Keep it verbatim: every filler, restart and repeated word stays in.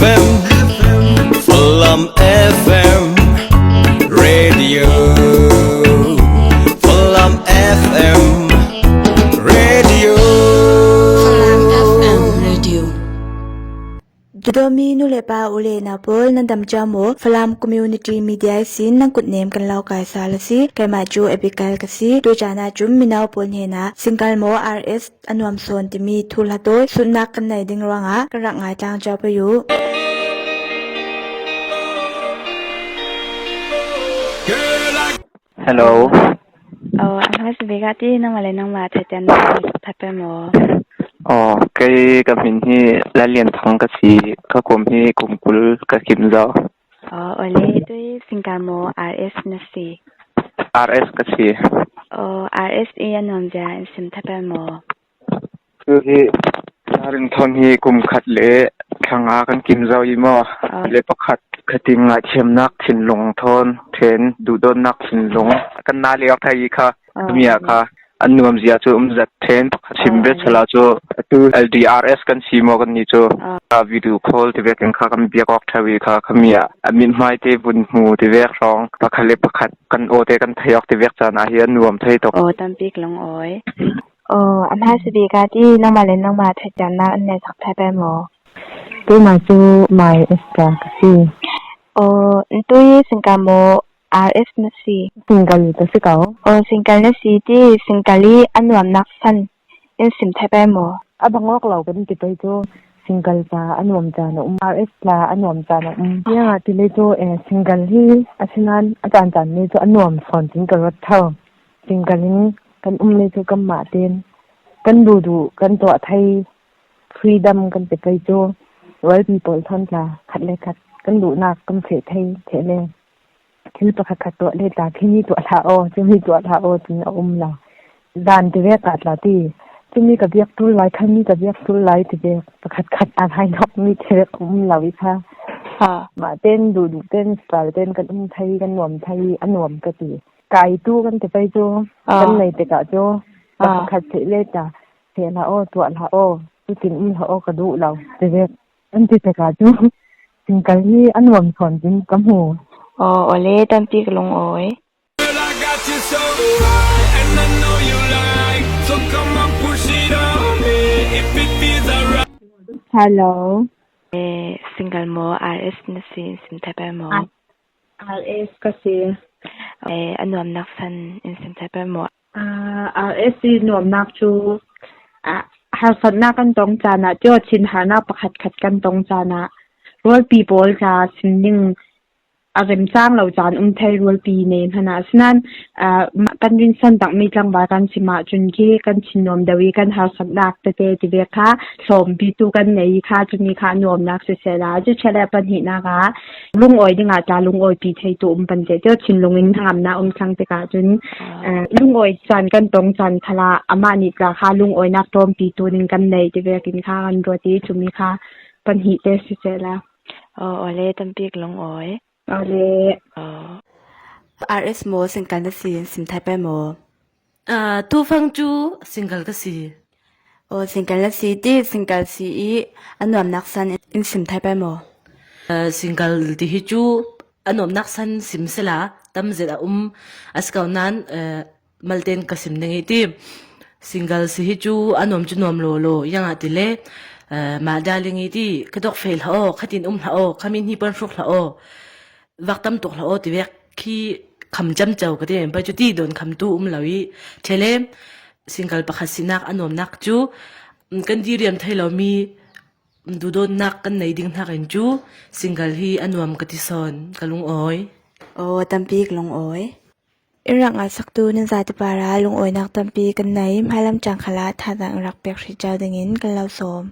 F M, Falam F M Radio, Falam F M Radio. Falam F M Radio. Duhdawtmi nu le pa, u le nau pawl, nan dam ciau maw? Falam Community Media ihsin nan kutnem kan lo kaisa la si. Keimah cu Abigail ka si. Tucaan ah cun mino pawl hnenah Single maw R S a nuam sawn timi thuhla tawi sutnak kan nei ding ruangah kan rak ngai tlang cio pei uh. Hello. Oh, a hmaisa bik ah ti, nangmah le nangmah theihtiannak an that pei maw? Oh, kei ka hmin hi Lalian Thang ka si, ka kum hi kum kul ka kim zo. Oh, ole, tui single maw R S na si? R S ka si. Oh, R S i a nuam zia in sim that pei maw? Cu hi, Ringthon hi kum khat le thla nga kan kim zo i maw? Ah. Le pakhat khatin ngaihthiamnak thinlung thawn ṭhen, duhdawtnak thinlung kan na lio thei i kha, ah, mi ah kha an nuam zia cu um zat ṭhen, pakhat sim ve sala cu atu L D R S kan si maw kan ni cu, ah, video call ti vekin kha kan biak awk ṭheu i kha, khami ah a mithmai te vun hmu ti vek hrawng pakhat le pakhat kan aw te kan thei awk ti vek caan ah hi an nuam thei tuk. Aw, tampi ka lung awi. Aw, a hmaisa bik ah ti, nangmah le nangmah theihtiannak an nei sak thai pei maw? Keimah cu Mai Esther ka si. Aw, ntui single maw R S na si? Single ka si ko. Aw, single na si ti, single i a nuamnak san in sim thai pei maw? A bang awk lo kan ti pei cu, single tla a nuam caan a um, R S tla a nuam caan a um. Ziangahtile cu, eh, single hi a si nain a caan caan le cu a nuam sawn cin ka ruat tho. Single in kan um le cu kanmah tein kan duhduh kan tuah thei, freedom kan ti pei cu, rualpi pawl thawn tla khat le khat kan duhnak kan feh thei, feh le thil pakhatkhat tuah le tla, khi mi tuah hlah aw, cu mi tuah hlah aw, cun a um lo. Dan ti vek ah tla ti, cu mi ka biak ṭul lai, kha mi ka biak ṭul lai ti vek pakhatkhat a lainawk mi ti vek a um lo i kha. Ha. Mah tein duhduh tein style tein kan um thei, kan nuam thei, a nuam ka ti. Kaitu kan ti pei cu, ah, kan nei tikah cu, ah, pakhat theih le ta, feh hlah aw, tuah hlah aw, cutin um hlah aw, ka duh lo, ti vek an ti tikah cu, single hi a nuam sawn cin ka hmu. Aw, awle, tampi ka lung awi. Hello. Eh, single maw, R S na si, in sim thai pei maw? Ah, R S ka si. Eh, a nuamnak san in sim thai pei maw? Ah, R S i nuamnak cu, ah, harsatnak kan tong caan ah, tio chin harnak pakhatkhat kan tong caan ah, rualpi pawl tla sim ning a remcang lo caan um thei, rualpi nei hmanh ah. Asinain, ah, ma-, kan rinsan takmi tlangval kan si mah cun khi kan thin nuam deuh i kan harsatnak tete ti ve kha hlawmpitu kan nei i kha, cumi kha a nuamnak sisehla, cu ṭhia le a pahnihnak ah lungawi dingah tla lungawipi theitu um pante tio thinlung in hnangamnak um thlang tikah cun, ah, eh, lungawi caan kan tong caan khalah amah nih tla kha lungawinak ṭawmpitu ning kan nei ti vekin kha kan ruat i cumi kha pahnih te sisehla. Aw, awle, tampi ka lung awi. Awle. Aw. R S maw, single na si, in sim thai pei maw? Ah, tufang cu single ka si. Aw, single na si ti, single si i a nuamnak san in sim thai pei maw? Ah, single ti hi cu a nuamnak san sim sila tam zet a um a si ko nain, eh, malte in ka sim ning i ti. Single si hi cu a nuam cu nuam lawlaw, ziangahtile, eh, mah darling i ti, ka dawk fei hlah aw, khatin um hlah aw, kha mi hnih pon hruk hlah aw, vak tam tuk hlah aw ti vek khi kham ciamco ka ti men pei cu ti dawn khamtu um lo i, ṭhia le single pakhat sinak a nuamnak cu, mm, kan diriam thei lomi, mm, duhdawtnak kan nei ding hnakin cu single hi a nuam ka ti sawn, ka lungawi. Aw, tampi ka lungawi. In rak ngaisaktu nan zate par ah lungawinak tampi kan nei, hmailam cang khalah thazaang in rak pek hrih cio dingin kan lo sawm.